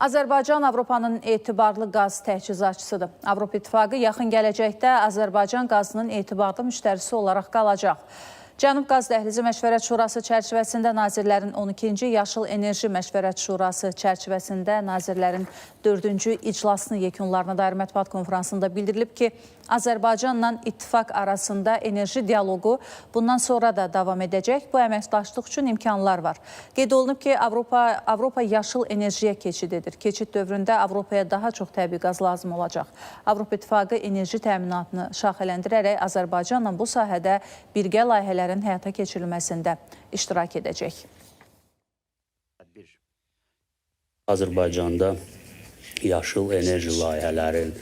Azərbaycan Avropanın etibarlı qaz təchizatçısıdır. Avropa İttifaqı yaxın gələcəkdə Azərbaycan qazının etibarlı müştərisi olaraq qalacaq. Cənub Qaz Dəhlizi Məşvərət Şurası çərçivəsində nazirlərin 12-ci Yaşıl Enerji Məşvərət Şurası çərçivəsində nazirlərin 4-cü iclasının yekunlarına dair mətbuat konfransında bildirilib ki, Azərbaycanla ittifaq arasında enerji dialoqu bundan sonra da davam edəcək. Bu əməkdaşlıq üçün imkanlar var. Qeyd olunub ki, Avropa yaşıl enerjiyə keçid edir. Keçid dövründə Avropaya daha çox təbii qaz lazım olacaq. Avropa İttifaqı enerji təminatını şaxələndirərək Azərbaycanla bu sahədə birgə layihələrin həyata keçirilməsində iştirak edəcək. Azərbaycanda yaşıl enerji layihələrin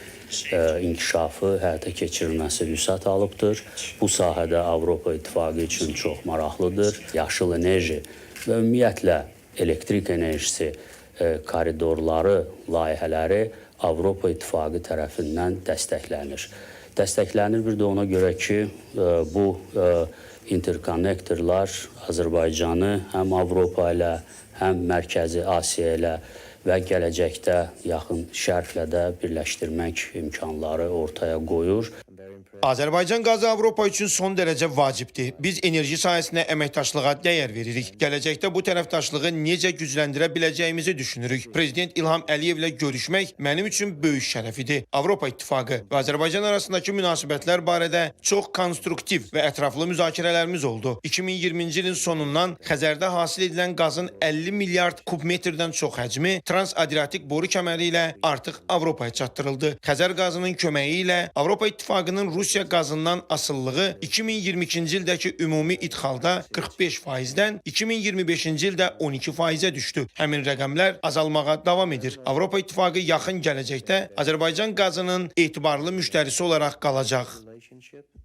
inkişafı, həyata keçirilməsi vüsət alıbdır. Bu sahədə Avropa İttifaqı üçün çox maraqlıdır. Yaşıl enerji və ümumiyyətlə elektrik enerjisi koridorları layihələri Avropa İttifaqı tərəfindən dəstəklənir. Dəstəklənir bir də ona görə ki, bu interkonnektorlar Azərbaycanı həm Avropa ilə, həm Mərkəzi Asiya ilə və gələcəkdə Yaxın Şərqlə də birləşdirmək imkanları ortaya qoyur. Azərbaycan qazı Avropa üçün son dərəcə vacibdir. Biz enerji sahəsində əməkdaşlığa dəyər veririk. Gələcəkdə bu tərəfdaşlığı necə gücləndirə biləcəyimizi düşünürük. Prezident İlham Əliyevlə görüşmək mənim üçün böyük şərəf idi. Avropa İttifaqı və Azərbaycan arasındakı münasibətlər barədə çox konstruktiv və ətraflı müzakirələrimiz oldu. 2020-ci ilin sonundan Xəzərdə hasil edilən qazın 50 milyard kubmetrdən çox həcmi Trans-Adriatik boru kəməri ilə artıq Avropaya çatdırıldı. Xəzər qazının köməyi ilə Avropa İttifaqının Rusiya qazından asılılığı 2022-ci ildəki ümumi idxalda 45%-dən 2025-ci ildə 12%-ə düşdü. Həmin rəqəmlər azalmağa davam edir. Avropa İttifaqı yaxın gələcəkdə Azərbaycan qazının etibarlı müştərisi olaraq qalacaq.